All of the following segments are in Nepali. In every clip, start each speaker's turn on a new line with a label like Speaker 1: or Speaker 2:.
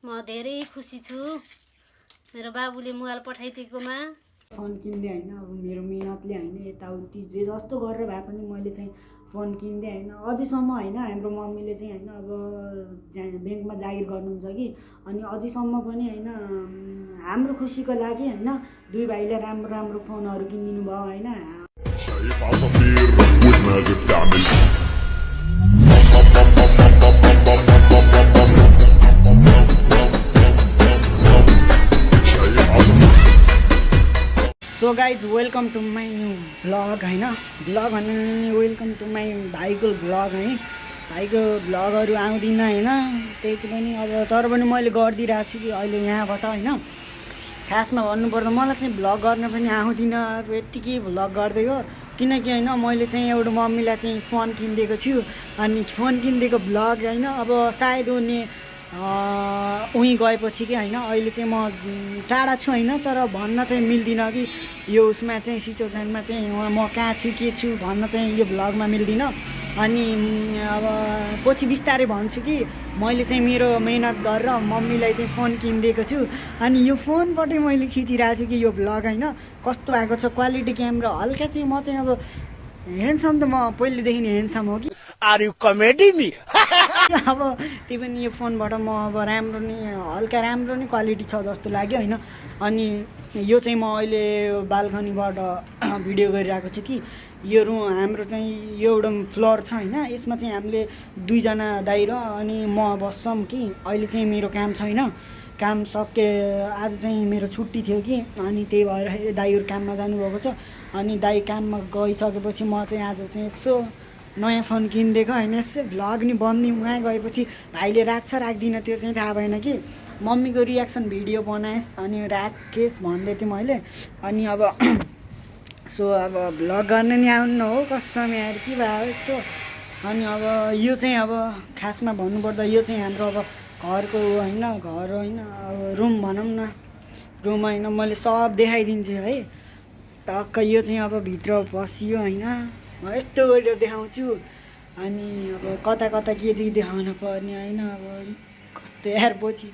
Speaker 1: म धेरै खुसी छु मेरो बाबुले मोबाइल पठाइदिएकोमा।
Speaker 2: फोन किन्दै हैन, अब मेरो मेहनतले हैन, यताउति जे जस्तो गरेर भए पनि मैले चाहिँ फोन किन्दै हैन। अझैसम्म हैन हाम्रो मम्मीले चाहिँ हैन अब ब्याङ्कमा जागिर गर्नुहुन्छ कि, अनि अझैसम्म पनि हैन हाम्रो खुसीको लागि हैन दुई भाइले राम्रो राम्रो फोनहरू किनिदिनु भयो हैन। So guys welcome to my new blog हैन। ब्लग भन्ने वेलकम टु माई भाइको ब्लग है। भाइको ब्लगहरू आउँदिन हैन, त्यही पनि अब तर पनि मैले गरिदिइरहेको छु कि अहिले यहाँबाट हैन। खासमा भन्नुपर्दा मलाई चाहिँ ब्लग गर्न पनि आउँदिन, अब यत्तिकै ब्लग गर्दै हो। किनकि हैन मैले चाहिँ एउटा मम्मीलाई चाहिँ फोन किनिदिएको छु, अनि फोन किनिदिएको ब्लग हैन अब सायद उनी उहीँ गएपछि कि हैन अहिले चाहिँ म टाढा छु हैन, तर भन्न चाहिँ मिल्दिनँ कि यो उसमा चाहिँ सिचुएसनमा चाहिँ म कहाँ छु के छु भन्न चाहिँ यो भ्लगमा मिल्दिनँ। अनि अब पछि बिस्तारै भन्छु कि मैले चाहिँ मेरो मेहनत गरेर मम्मीलाई चाहिँ फोन किनिदिएको छु, अनि यो फोनबाटै मैले खिचिरहेको छु कि यो भ्लग हैन कस्तो आएको छ क्वालिटी क्यामेरा हल्का चाहिँ म चाहिँ अब ह्यान्डसम त म पहिलेदेखि ह्यान्डसम हो कि।
Speaker 3: Are you comedy me?
Speaker 2: अब त्यही पनि यो फोनबाट म अब राम्रो नि हल्का राम्रो नि क्वालिटी छ जस्तो लाग्यो हैन। अनि यो चाहिँ म अहिले बाल्कनीबाट भिडियो गरिरहेको छु कि यो हाम्रो चाहिँ यो एउटा फ्लोर छ हैन, यसमा चाहिँ हामीले दुईजना दाइ र अनि म बस्छौँ कि अहिले चाहिँ मेरो काम छैन, काम सके आज चाहिँ मेरो छुट्टी थियो कि, अनि त्यही भएर दाइहरू काममा जानुभएको छ। अनि दाइ काममा गइसकेपछि म चाहिँ आज चाहिँ यसो नयाँ फोन किनिदिएको हैन, यसो भ्लग नि बनिदिउँ। उहाँ गएपछि भाइले राख्छ राख्दिनँ त्यो चाहिँ थाहा भएन कि, मम्मीको रियाक्सन भिडियो बनाएस् अनि राखेस् भन्दै थिएँ मैले। अनि अब सो अब भ्लग गर्न नि आउनु हो कसम यार के भयो यस्तो। अनि अब यो चाहिँ अब खासमा भन्नुपर्दा यो चाहिँ हाम्रो अब घरको हैन, घर हैन अब रुम भनौँ न, रुम हैन मैले सब देखाइदिन्छु है। टक्क यो चाहिँ अब भित्र पसियो हैन, म यस्तो गरेर देखाउँछु। अनि अब कता कता के चाहिँ देखाउन पर्ने हैन, अब कस्तो यार पछि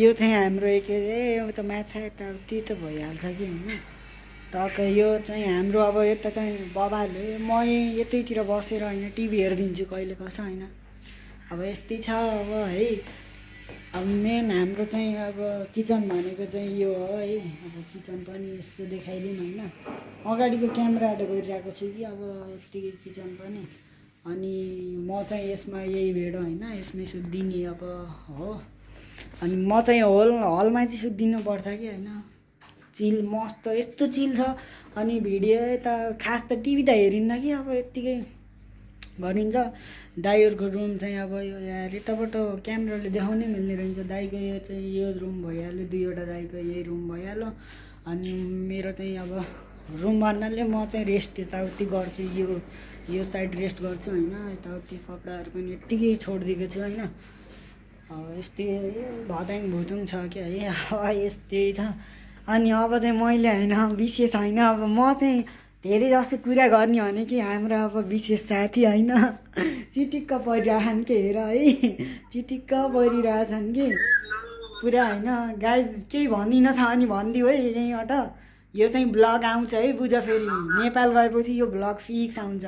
Speaker 2: यो चाहिँ हाम्रो के अरे त माछा यताउति त भइहाल्छ कि हैन। टक्क यो चाहिँ हाम्रो अब यता चाहिँ बबाले म यतैतिर बसेर हैन टिभी हेरिदिन्छु कहिले कसो हैन। अब यस्तै छ अब है। अब मेन हाम्रो चाहिँ अब किचन भनेको चाहिँ यो हो है। अब किचन पनि यसो देखाइदिउँ हैन, अगाडिको क्यामेराबाट गरिरहेको छु कि अब यत्तिकै किचन पनि। अनि म चाहिँ यसमा यही भेड हैन, यसमै सुत्दिने अब हो। अनि म चाहिँ हलमा चाहिँ सुत्दिनु पर्छ कि हैन, चिल मस्त यस्तो चिल छ। अनि भिडियो यता खास त टिभी त हेरिन्न कि अब यत्तिकै गरिन्छ। दाइहरूको रुम चाहिँ अब यो यार यताबाट क्यामेराले देखाउनै मिल्ने रहन्छ। दाइको यो चाहिँ यो रुम भइहाल्यो, दुईवटा दाइको यही रुम भइहाल्यो। अनि मेरो चाहिँ अब रुम भन्नाले म चाहिँ रेस्ट यताउति गर्छु, यो साइड रेस्ट गर्छु हैन। यताउति कपडाहरू पनि यत्तिकै छोडिदिएको छु हैन। अब यस्तै भदाङ भुतुङ छ कि है, अब यस्तै छ। अनि अब चाहिँ मैले हैन विशेष हैन, अब म चाहिँ धेरै जसो कुरा गर्ने भने कि हाम्रो अब विशेष साथी हैन चिटिक्क परिरहेछन् के हेर है, चिटिक्क परिरहेछन् कि पुरा हैन। गाइज केही भन्दिनँ छ अनि भनिदियो है यहीँबाट। यो चाहिँ ब्लग आउँछ है बुझ, फेरि नेपाल गएपछि यो ब्लग फिक्स आउँछ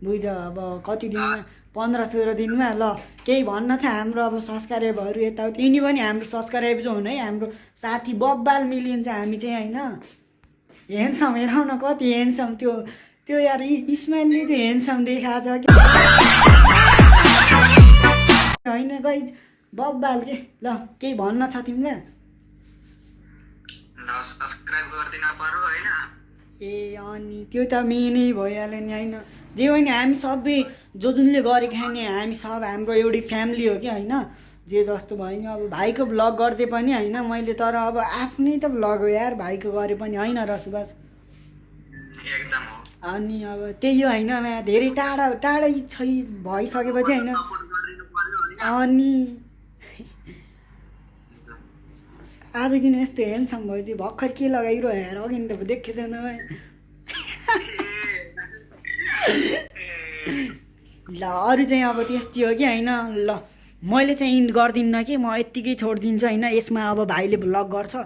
Speaker 2: बुझ। अब कति दिनमा 15-16 दिनमा ल केही भन्न छ हाम्रो अब सब्सक्राइबरहरू यताउति यिनी पनि हाम्रो सब्सक्राइबर हुन् है, हाम्रो साथी बब्बाल मिलिन्छ हामी चाहिँ हैन। ह्यान्डसम हेरौँ न कति ह्यान्डसम त्यो यार इस्माइलले चाहिँ ह्यान्डसम देखाएको छ कि होइन गाइज बब्बाल के। ल केही भन्न छ तिमीलाई? ए अनि त्यो त मेनै भइहाल्यो नि होइन। जे होइन हामी सबै जुनले गरेको खाने हामी सब हाम्रो एउटै फ्यामिली हो कि होइन। जे जस्तो भयो नि अब भाइको भ्लग गर्दै पनि होइन मैले, तर अब आफ्नै त भ्लग हो यार भाइको गरे पनि होइन र सुभाष एकदम। अनि अब त्यही हो होइन, धेरै टाढा टाढै भइसकेपछि होइन। अनि आज किन यस्तो ह्यान्डसम भयो चाहिँ भर्खर के लगाइरह्यो हेर, अघि त देखेको थिएन ल। अरू चाहिँ अब त्यस्तै हो कि होइन। ल मैले चाहिँ इन्ड गर्दिनँ कि म यत्तिकै छोडिदिन्छु होइन। यसमा अब भाइले भ्लग गर्छ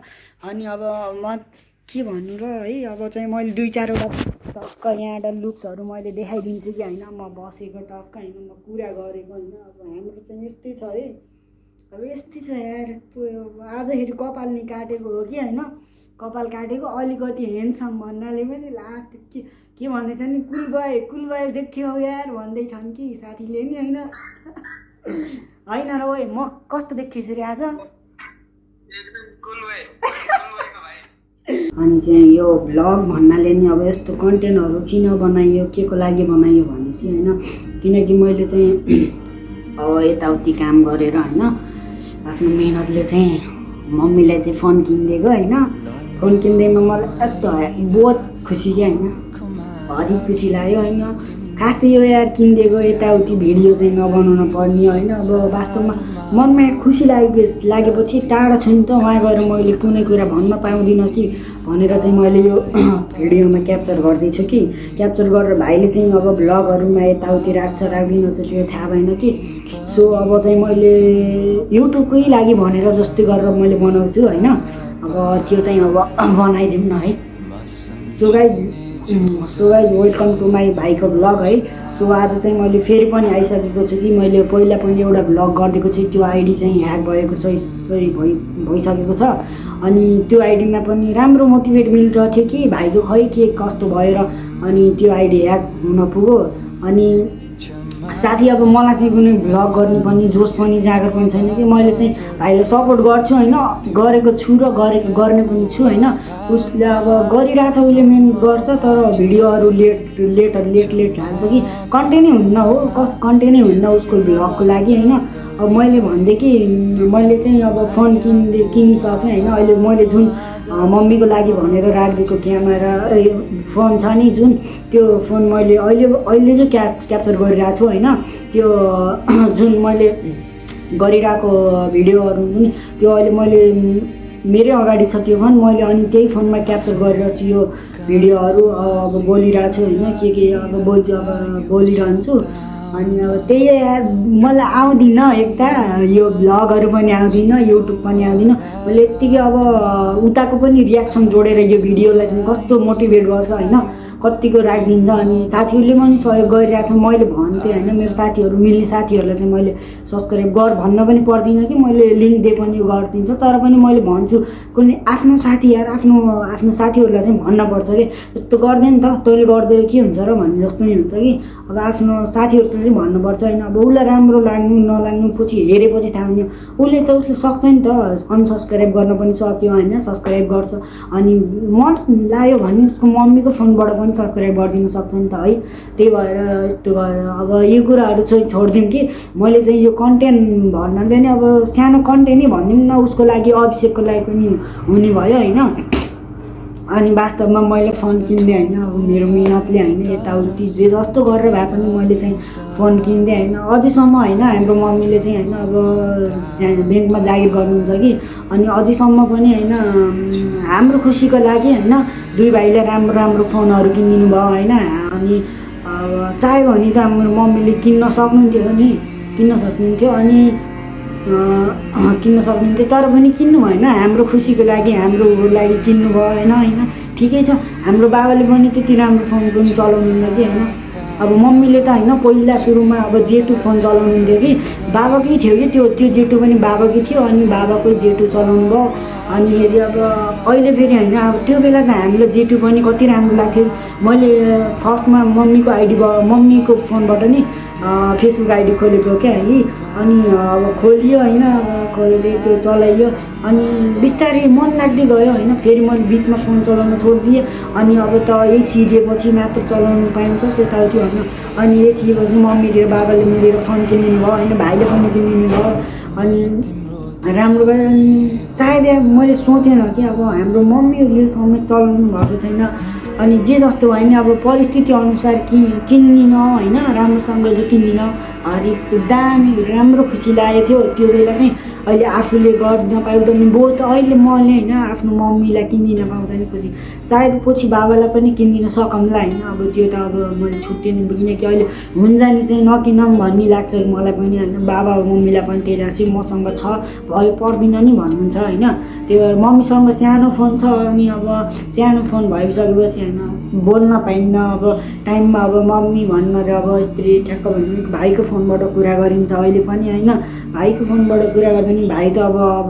Speaker 2: अनि अब म के भन्नु र है। अब चाहिँ मैले 2-4वटा टक्क यहाँबाट लुक्सहरू मैले देखाइदिन्छु कि होइन। म बसेको टक्क होइन, म कुरा गरेको होइन। अब हाम्रो चाहिँ यस्तै छ है, अब यस्तै छ यार। यस्तो अब आजखेरि कपाल नि काटेको हो कि होइन, कपाल काटेको अलिकति ह्यान्डसम भन्नाले पनि लास्ट के भन्दैछ नि, कुल बय देखियो यार भन्दैछन् कि साथीले नि होइन। होइन र ओए म कस्तो देखिएछु रे आज। अनि चाहिँ यो भ्लग भन्नाले नि अब यस्तो कन्टेन्टहरू किन बनाइयो, के को लागि बनाइयो भनेपछि होइन, किनकि मैले चाहिँ अब यताउति काम गरेर होइन आफ्नो मेहनतले चाहिँ मम्मीलाई चाहिँ फोन किनिदिएको होइन। फोन किन्दैमा मलाई यस्तो बहुत खुसी क्या होइन, भारी खुसी लाग्यो होइन। खास त यो यार किनिदिएको यताउति भिडियो चाहिँ नबनाउनु पर्ने होइन। अब वास्तवमा मनमा खुसी लागेपछि टाढा छु नि त, वहाँ गएर मैले कुनै कुरा भन्न पाउँदिनँ कि भनेर चाहिँ मैले यो भिडियोमा क्याप्चर गर्दैछु कि। क्याप्चर गरेर भाइले चाहिँ अब भ्लगहरूमा यताउति राख्दिनँ चाहिँ त्यो थाहा भएन कि। सो अब चाहिँ मैले युट्युबकै लागि भनेर जस्तै गरेर मैले बनाउँछु होइन। अब त्यो चाहिँ अब बनाइदिउँ न है। So guys welcome to my भाइको भ्लग है। सो आज चाहिँ मैले फेरि पनि आइसकेको छु कि मैले पहिला पनि एउटा भ्लग गरिदिएको छु, त्यो आइडी चाहिँ ह्याक भएको सही भइसकेको छ। अनि त्यो आइडीमा पनि राम्रो मोटिभेट मिलिरहेको थियो कि भाइको खै के कस्तो भएर अनि त्यो आइडी ह्याक हुन पुग्यो। अनि साथी अब मलाई चाहिँ कुनै भ्लग गर्ने पनि जोस पनि जागर पनि छैन कि। मैले चाहिँ भाइलाई सपोर्ट गर्छु होइन, गरेको छु र गर्ने पनि छु होइन। उसले अब गरिरहेछ, उसले मेहनत गर्छ, तर भिडियोहरू लेट हाल्छ कि कन्टेन्टै हुन्न हो, कन्टेन्टै हुन्न उसको भ्लगको लागि होइन। अब मैले भन्दै कि मैले चाहिँ अब फोन किनिसकेँ होइन। अहिले मैले जुन मम्मीको लागि भनेर राखिदिएको क्यामेरा फोन छ नि जुन, त्यो फोन मैले अहिले जो क्याप्चर गरिरहेको छु होइन, त्यो जुन मैले गरिरहेको भिडियोहरू पनि त्यो अहिले मैले मेरै अगाडि छ त्यो फोन। मैले अनि त्यही फोनमा क्याप्चर गरेर चाहिँ यो भिडियोहरू अब बोलिरहेको छु होइन। के अब बोलिरहन्छु। अनि अब त्यही यार मलाई आउँदिनँ, एकता यो भ्लगहरू पनि आउँदिनँ, युट्युब पनि आउँदिनँ। मैले यत्तिकै अब उताको पनि रियाक्सन जोडेर यो भिडियोलाई चाहिँ कस्तो मोटिभेट गर्छ होइन, कतिको राखिदिन्छ। अनि साथीहरूले पनि सहयोग गरिरहेको छ। मैले भन्थेँ होइन, मेरो साथीहरू मिल्ने साथीहरूलाई चाहिँ मैले सब्सक्राइब भन्न पनि पर्दिनँ कि, मैले लिङ्क दिए पनि गरिदिन्छ। तर पनि मैले भन्छु कुनै आफ्नो साथी यार आफ्नो साथीहरूलाई चाहिँ भन्नुपर्छ कि यस्तो गर्दैन त, तैँले गरिदिएर के हुन्छ र भन्ने जस्तो नि हुन्छ कि। अब आफ्नो साथीहरूलाई चाहिँ भन्नुपर्छ होइन। अब उसलाई राम्रो लाग्नु नलाग्नु पछि हेरेपछि थाहा हुने, उसले सक्छ नि त, अनसब्सक्राइब गर्न पनि सक्यो होइन, सब्सक्राइब गर्छ। अनि मन लाग्यो भने उसको मम्मीको फोनबाट पनि सब्सक्राइब गरिदिनु सक्छ नि त है। त्यही भएर यस्तो गरेर अब यो कुराहरू चाहिँ छोडिदिउँ कि। मैले चाहिँ यो कन्टेन्ट भन्नाले नि अब सानो कन्टेन्टै भनिदिउँ न, उसको लागि अभिषेकको लागि पनि हुने भयो होइन। अनि वास्तवमा मैले फोन किनिदिएँ होइन, अब मेरो मिहिनेतले होइन, यताउति जे जस्तो गरेर भए पनि मैले चाहिँ फोन किनिदिएँ होइन। अझैसम्म होइन हाम्रो मम्मीले चाहिँ होइन अब ब्याङ्कमा जागिर गर्नुहुन्छ कि। अनि अझैसम्म पनि होइन हाम्रो खुसीको लागि होइन दुई भाइले राम्रो फोनहरू किनिदिनु भयो होइन। अनि अब चाह्यो भने त हाम्रो मम्मीले किन्न सक्नुहुन्थ्यो अनि किन्न सक्नुहुन्थ्यो, तर पनि किन्नु भएन। हाम्रो खुसीको लागि हाम्रो लागि किन्नु भयो होइन। ठिकै छ, हाम्रो बाबाले पनि त्यति राम्रो फोन पनि चलाउनुहुन्न कि होइन। अब मम्मीले त होइन पहिला सुरुमा अब जेटु फोन चलाउनुहुन्थ्यो कि, बाबाकै थियो कि त्यो जेटु पनि बाबाकै थियो। अनि बाबाकै जेटु चलाउनु भयो। अनि यदि अब अहिले फेरि होइन, अब त्यो बेला त हामीलाई जेटु पनि कति राम्रो लाग्थ्यो। मैले फर्स्टमा मम्मीको फोनबाट नि फेसबुक आइडी खोलेको क्या है। अनि अब खोलियो होइन, खोलेर त्यो चलाइयो। अनि बिस्तारै मन लाग्दै गयो होइन। फेरि मैले बिचमा फोन चलाउन छोडिदिएँ। अनि अब त यही सिधेपछि मात्र चलाउनु पाइन्छ यताउति होइन। अनि यही सिधेपछि मम्मीले र बाबाले मिलेर फोन किनिदिनु भयो होइन, भाइले पनि किनिदिनु भयो। अनि राम्रो भयो। अनि सायद मैले सोचेन कि अब हाम्रो मम्मीहरूले समेत चलाउनु भएको छैन। अनि जे जस्तो भयो नि अब परिस्थिति अनुसार किन्दिनँ होइन, राम्रोसँगले किन्दिनँ। हरेक दामी राम्रो खुसी लागेको थियो त्यो बेला चाहिँ। अहिले आफूले गर्न पाउँदा नि बहुत अहिले मैले होइन आफ्नो मम्मीलाई किनिदिन पाउँदा नि खोजी सायद पछि बाबालाई पनि किनिदिन सकौँला होइन। अब त्यो त अब मैले छुट्टिनु किनकि अहिले हुन्छ नि चाहिँ नकिनौँ भन्ने लाग्छ मलाई पनि होइन। बाबा मम्मीलाई पनि त्यही लाग्छ मसँग छ भयो पर्दैन नि भन्नुहुन्छ होइन। त्यो भएर मम्मीसँग सानो फोन छ अनि अब सानो फोन भइसकेपछि होइन बोल्न पाइन्न। अब टाइममा अब मम्मी भन्न र अब यस्तरी ठ्याक्क भन्नु भाइको फोनबाट कुरा गरिन्छ अहिले पनि होइन। भाइको फोनबाट कुरा गर्दा नि भाइ त अब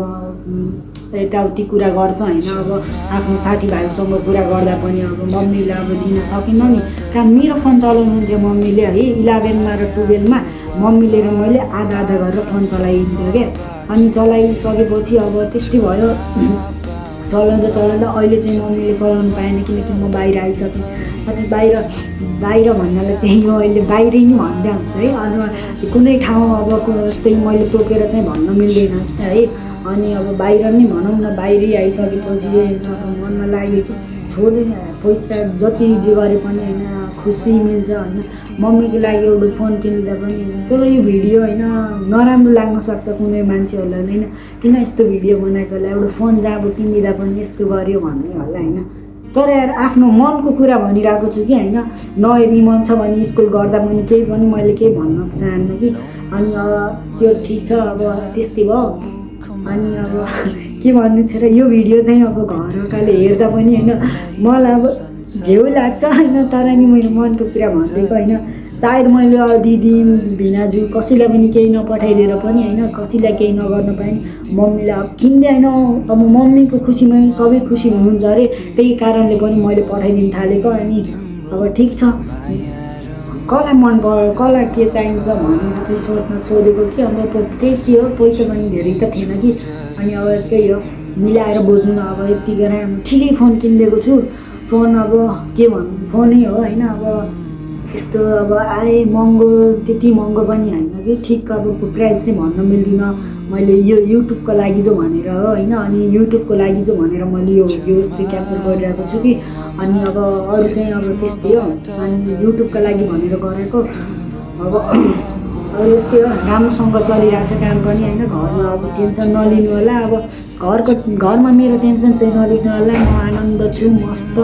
Speaker 2: यताउति कुरा गर्छ होइन। अब आफ्नो साथीभाइसँग कुरा गर्दा पनि अब मम्मीलाई अब दिन सकिनँ नि कारण मेरो फोन चलाउनुहुन्थ्यो मम्मीले है 11मा र 12मा मम्मीले र मैले आधा आधा गरेर फोन चलाइदिन्थ्यो क्या। अनि चलाइसकेपछि अब त्यस्तै भयो चलाउँदा अहिले चाहिँ मम्मीले चलाउनु पाएन किनकि म बाहिर आइसकेँ। अनि बाहिर भन्नाले चाहिँ यो अहिले बाहिरै नै भन्दा हुन्छ है। अनि कुनै ठाउँ अब त्यही मैले तोकेर चाहिँ भन्न मिल्दैन है। अनि अब बाहिर नै भनौँ न बाहिरै आइसकेपछि अब मनमा लाग्यो कि छोड्ने पैसा जति जे गरे पनि होइन खुसी मिल्छ होइन। मम्मीको लागि एउटा फोन किन्दा पनि तर यो भिडियो होइन नराम्रो लाग्न सक्छ कुनै मान्छेहरूलाई होइन किन यस्तो भिडियो बनाएकोलाई एउटा फोन जहाँ अब किनिदिँदा पनि यस्तो गर्यो भन्ने होला होइन। तर यार आफ्नो मनको कुरा भनिरहेको छु कि होइन नहेर्ने मन छ भने स्कुल गर्दा पनि केही पनि मैले केही भन्न चाहन्न कि। अनि त्यो ठिक छ अब त्यस्तै भयो। अनि अब के भन्नु छ र यो भिडियो चाहिँ अब घरकाले हेर्दा पनि होइन मलाई अब झेउ लाग्छ होइन। तर नि मेरो मनको कुरा भनिदिएको होइन। सायद मैले दिदी भिनाजु कसैलाई पनि केही नपठाइदिएर पनि होइन कसैलाई केही नगर्न पाएँ मम्मीलाई अब किन्दै होइन। अब मम्मीको खुसीमा सबै खुसी हुनुहुन्छ अरे त्यही कारणले पनि मैले पठाइदिन थालेको। अनि अब ठिक छ कसलाई मन पर्यो कसलाई के चाहिन्छ भनेर चाहिँ सोधेको कि अब त्यही हो पैसा पनि धेरै त थिएन कि। अनि अब त्यही हो मिलाएर बुझ्नु न अब यतिखेर ठिकै फोन किनिदिएको छु। फोन अब के भन्नु फोनै हो होइन। अब त्यस्तो अब आए महँगो त्यति महँगो पनि होइन कि ठिक अब प्राइस चाहिँ भन्न मिल्दिनँ। मैले यो युट्युबको लागि जो भनेर हो होइन। अनि युट्युबको लागि जो भनेर मैले यो यस्तो क्याप्चर गरिरहेको छु कि। अनि अब अरू चाहिँ अब त्यस्तै हो अनि युट्युबको लागि भनेर गरेको। अब यस्तै हो राम्रोसँग चलिरहेको छ काम पनि होइन। घरमा अब टेन्सन नलिनु होला। अब घरमा मेरो टेन्सन चाहिँ नलिनु होला। म आनन्द छु मस्त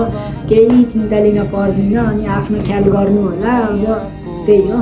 Speaker 2: केही चिन्ता लिन पर्दैन। अनि आफ्नो ख्याल गर्नु होला। अब त्यही हो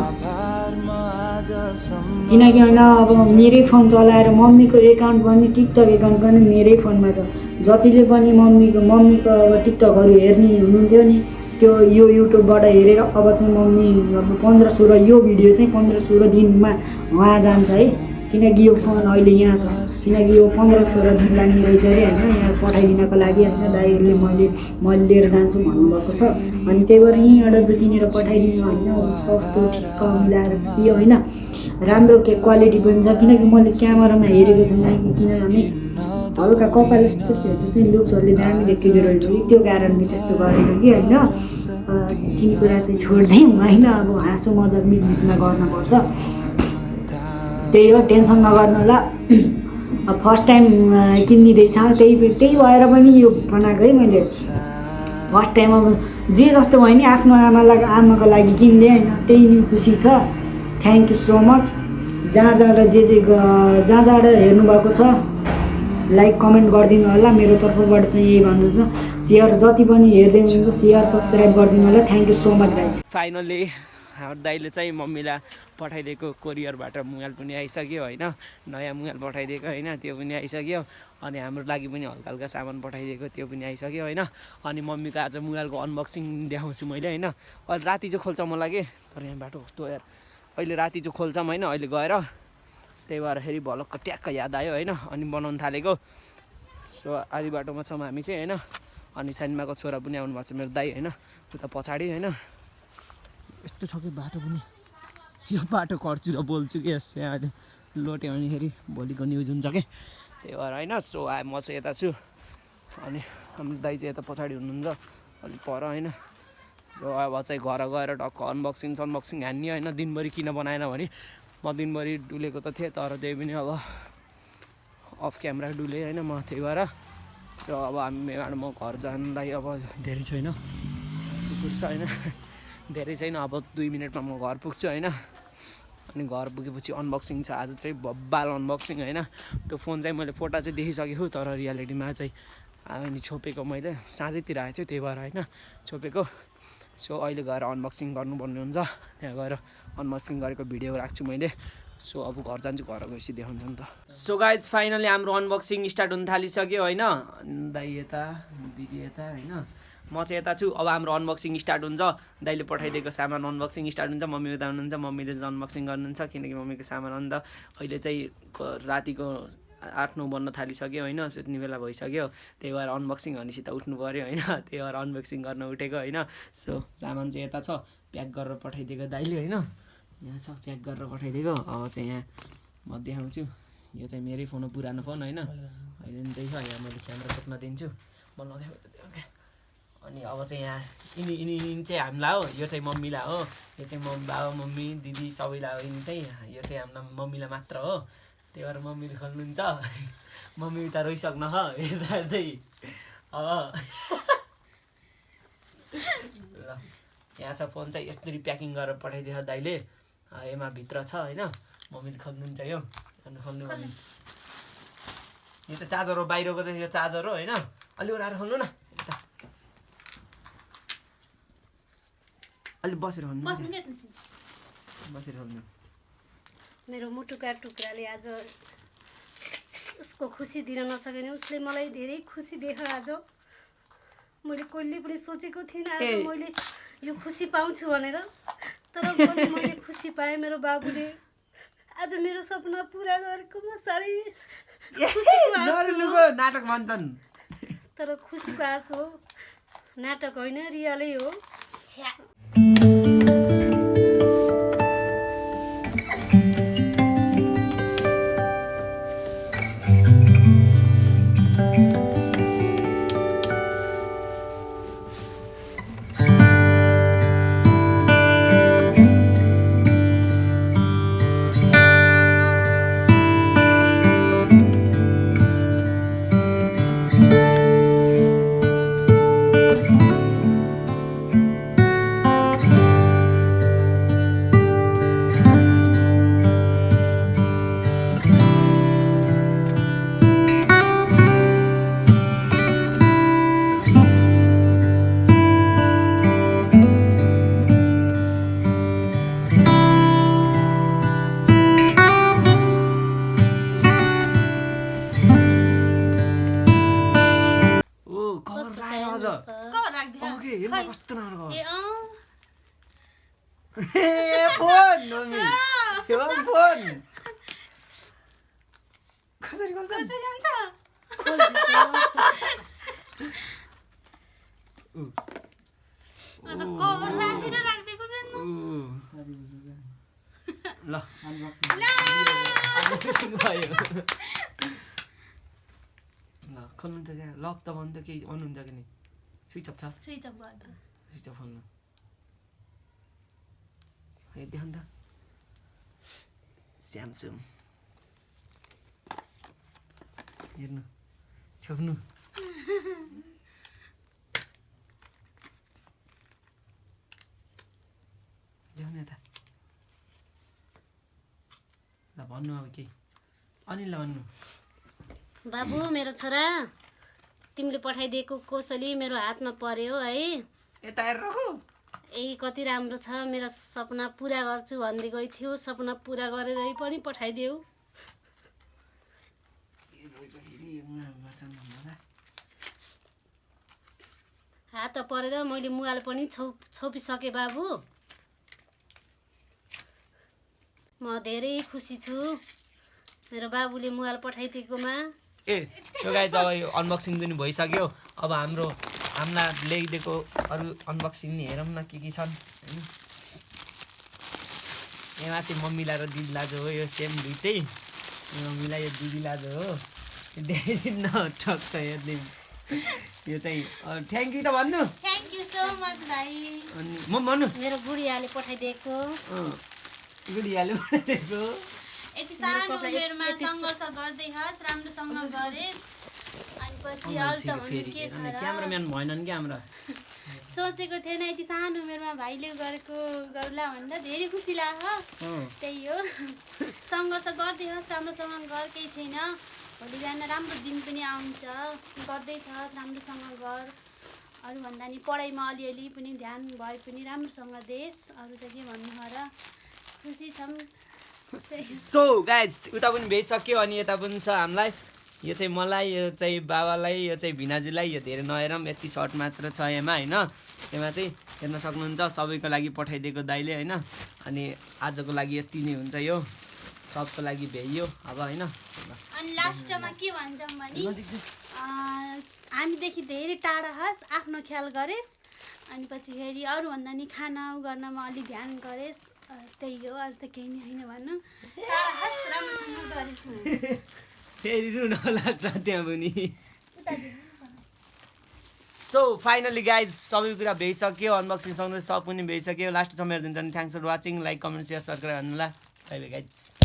Speaker 2: किनकि होइन अब मेरै फोन चलाएर मम्मीको एकाउन्ट पनि टिकटक एकाउन्ट पनि मेरै फोनमा छ। जतिले पनि मम्मीको अब टिकटकहरू हेर्ने हुनुहुन्थ्यो नि त्यो यो युट्युबबाट हेरेर अब चाहिँ मम्मी अब 15-16 यो भिडियो चाहिँ 15-16 दिनमा उहाँ जान्छ है। किनकि यो फोन अहिले यहाँ छ किनकि यो 15-16 दिन लाग्ने रहेछ अरे होइन यहाँ पठाइदिनको लागि होइन। दाइहरूले मैले लिएर जान्छु भन्नुभएको छ। अनि त्यही भएर यहीँबाट चाहिँ किनेर पठाइदिनु होइन सस्तो ठिक्क मिलाएर दियो होइन। राम्रो क्वालिटी पनि छ किनकि मैले क्यामेरामा हेरेको छु किनभने हल्का कपाल यस्तो हेर्दा चाहिँ लुक्सहरूले दामी देखिँदो रहेछ त्यो कारणले त्यस्तो गरेको कि होइन। तिनी कुरा चाहिँ छोड्दै होइन अब हाँसो मजाक बिचबिचमा गर्नुपर्छ। त्यही हो टेन्सन नगर्नु होला। फर्स्ट टाइम किनिदिँदैछ त्यही भएर पनि यो बनाएको है मैले फर्स्ट टाइम। अब जे जस्तो भयो नि आफ्नो आमाको लागि किनिदिएँ होइन त्यही नै खुसी छ। Thank you so much. जहाँ जहाँबाट हेर्नुभएको छ लाइक कमेन्ट गरिदिनु होला। मेरो तर्फबाट चाहिँ यही भन्नु छ सेयर जति पनि हेर्दै हुनुहुन्छ सेयर सब्सक्राइब गरिदिनु होला। Thank you so much guys.
Speaker 3: Finally हाम्रो दाइले चाहिँ मम्मीलाई पठाइदिएको कोरियरबाट मुगाल पनि आइसक्यो होइन। नयाँ मुगाल पठाइदिएको होइन त्यो पनि आइसक्यो। अनि हाम्रो लागि पनि हल्का हल्का सामान पठाइदिएको त्यो पनि आइसक्यो होइन। अनि मम्मीको आज मुगालको अनबक्सिङ देखाउँछु मैले होइन। अहिले राति चाहिँ खोल्छ मलाई कि तर यहाँ बाटो कस्तो यार अहिले राति चाहिँ खोल्छौँ होइन अहिले गएर। त्यही भएर फेरि भलक्क ट्याक्क याद आयो होइन अनि बनाउनु थालेको। सो आधी बाटोमा छौँ हामी चाहिँ होइन। अनि साइनमाको छोरा पनि आउनुभएको छ मेरो दाइ होइन उता पछाडि होइन। यस्तो छ कि बाटो पनि यो बाटो खर्छु र बोल्छु कि यस यहाँ अहिले लोट्यो भने फेरि भोलिको न्युज हुन्छ कि त्यही भएर होइन। सो म चाहिँ यता छु अनि हाम्रो दाइ चाहिँ यता पछाडि हुनुहुन्छ अलिक पर होइन। सो अब चाहिँ घर गएर टक्क अनबक्सिङ हान्ने होइन। दिनभरि किन बनाएन भने म दिनभरि डुलेको त थिएँ तर त्यही पनि अब अफ क्यामेरा डुलेँ होइन म त्यही भएर। सो अब हामी म घर जाँदै अब धेरै छैन पुग्छ होइन धेरै छैन अब 2 मिनटमा म घर पुग्छु होइन। अनि घर पुगेपछि अनबक्सिङ छ आज चाहिँ बब्बाल अनबक्सिङ होइन। त्यो फोन चाहिँ मैले फोटो चाहिँ देखिसकेको तर रियालिटीमा चाहिँ अनि छोपेको मैले साँझैतिर आएको थियो त्यही भएर होइन छोपेको। सो अहिले गएर अनबक्सिङ गर्नुपर्ने हुन्छ, त्यहाँ गएर अनबक्सिङ गरेको भिडियो राख्छु मैले। सो अब घर जान्छु, घर गएपछि देखाउँछ नि त। सो गाइज फाइनली हाम्रो अनबक्सिङ स्टार्ट हुन थालिसक्यो होइन। दाइ यता दिदी यता होइन म चाहिँ यता छु। अब हाम्रो अनबक्सिङ स्टार्ट हुन्छ, दाइले पठाइदिएको सामान अनबक्सिङ स्टार्ट हुन्छ। मम्मी उता हुनुहुन्छ, मम्मीले चाहिँ अनबक्सिङ गर्नुहुन्छ किनकि मम्मीको सामान अन्त अहिले चाहिँ रातिको 8-9 बन्न थालिसक्यो होइन। सुत्ने बेला भइसक्यो त्यही भएर अनबक्सिङ भनेपछि त उठ्नु पऱ्यो होइन, त्यही भएर अनबक्सिङ गर्न उठेको होइन। सो सामान चाहिँ यता छ, प्याक गरेर पठाइदिएको दाइले होइन, यहाँ छ प्याक गरेर पठाइदिएको। अब चाहिँ यहाँ म देखाउँछु, यो चाहिँ मेरै फोन हो, पुरानो फोन होइन, अहिले नि त्यही छ। यहाँ मैले क्यामेरा खोज्न दिन्छु, म नदेखाउ त त्यो क्या। अनि अब चाहिँ यहाँ यिनी चाहिँ हामीलाई हो, यो चाहिँ मम्मीलाई हो, यो चाहिँ बाबा मम्मी दिदी सबैलाई हो। यिनी चाहिँ यो चाहिँ हामीलाई मम्मीलाई मात्र हो, त्यही भएर मम्मीले खोल्नुहुन्छ। मम्मी उता रोइसक्न ह हेर्दा हेर्दै। अब ल यहाँ छ फोन चाहिँ यसरी प्याकिङ गरेर पठाइदियो दाइले। यसमा भित्र छ होइन, मम्मीले खोल्नुहुन्छ यो अनि खोल्नु भने यो त चार्जर हो, बाहिरको चाहिँ यो चार्जर हो होइन। अलि ओह्राएर खोल्नु न, यता अलि बसेर खोल्नु, बसेर खोल्नु।
Speaker 1: मेरो मुटुका टुक्राले आज उसको खुसी दिन नसके नि उसले मलाई धेरै खुसी देखायो आज। मैले कहिले पनि सोचेको थिइनँ आज मैले यो खुसी पाउँछु भनेर, तर मैले खुसी पाएँ। मेरो बाबुले आज मेरो सपना पुरा गरेकोमा साह्रै
Speaker 3: नाटक भन्छन्,
Speaker 1: तर खुसीको आँसु हो, नाटक होइन रियलै हो।
Speaker 3: कसरी खोल्छ ल अनबक्सिङ भयो। ल खोल्नु त, त्यहाँ लक त भन्नु त केही अन हुन्छ कि नि, स्विच अफ छ,
Speaker 1: स्विच अफ गर्दा
Speaker 3: स्विच अफ खोल्नु है देखाउनु त। स्यामसङ हेर्नु छेप्नु देखाउनु यता। ल भन्नु अब केही अनिल भन्नु।
Speaker 1: बाबु मेरो छोरा तिमीले पठाइदिएको कोसली मेरो हातमा पर्यो है।
Speaker 3: यता हेरेर राखौ।
Speaker 1: ए कति राम्रो छ, मेरो सपना पुरा गर्छु भन्दै गइ थियो, सपना पुरा गरेरै पनि पठाइदेऊ। हात परेर मैले मुगाल पनि छोपिसकेँ बाबु। म धेरै खुसी छु मेरो बाबुले मुगाल पठाइदिएकोमा।
Speaker 3: ए सो गाइज अब यो अनबक्सिङ पनि भइसक्यो। अब हामीलाई ल्याइदिएको अरू अनबक्सिङ नि हेरौँ न के छन् होइन। यहाँ चाहिँ मम्मीलाई र दिदी लाजो हो, यो सेम दुइटै। मम्मीलाई यो दिदी लाजो हो, देखाइदिनु न ठक्क हेरिदिनु। यो चाहिँ थ्याङ्क यू त भन्नु।
Speaker 1: थ्याङ्क यू सो मच भाइ।
Speaker 3: अनि म भन्नु
Speaker 1: मेरो बुढियाले पठाइदिएको।
Speaker 3: बुढियाले पठाइदिएको।
Speaker 4: यति सानो उमेरमा सङ्घर्ष गर्दै हस्, राम्रोसँग गरेस्, अनि पछि अरू त भन्नु के छ र।
Speaker 3: क्यामेराम्यान भएनन् क्या हाम्रा।
Speaker 4: सोचेको थिएन यति सानो उमेरमा भाइले गरेको गर्ला भन्दा धेरै खुसी लाग्यो त्यही हो सङ्घर्ष गर्दै होस् राम्रोसँग गर केही छैन भोलि बिहान राम्रो दिन पनि आउँछ गर्दैछ राम्रोसँग गर अरूभन्दा नि पढाइमा अलिअलि पनि ध्यान भए पनि राम्रोसँग देश अरू त के भन्नु हो र खुसी छौँ
Speaker 3: सो गाइज उता पनि भइसक्यो अनि यता पनि छ हामीलाई यो चाहिँ मलाई यो चाहिँ बाबालाई यो चाहिँ भिनाजुलाई यो धेरै नहेरौँ यति सर्ट मात्र छ यसमा होइन यसमा चाहिँ हेर्न सक्नुहुन्छ सबैको लागि पठाइदिएको दाइले होइन अनि आजको लागि यति नै हुन्छ यो सबको लागि भ्याइयो अब होइन
Speaker 4: अनि लास्टमा के भन्छौँ भने हामीदेखि धेरै टाढा होस् आफ्नो ख्याल गरेस् अनि पछि फेरि अरूभन्दा नि खाना गर्नमा अलिक ध्यान गरेस् त्यही हो अरू त केही नै होइन भन्नु टाढा होस् राम्रोसँग गरेस्
Speaker 3: फेरि रुन लाग्छ त्यहाँ पनि सो फाइनली गाइज सबै कुरा भइसक्यो अनबक्सिङ सँगै सब पनि भइसक्यो लास्टसम्म हेरिदिन्छ नि thanks for watching like comment share subscribe गर्नु होला बाइ बाइ गाइज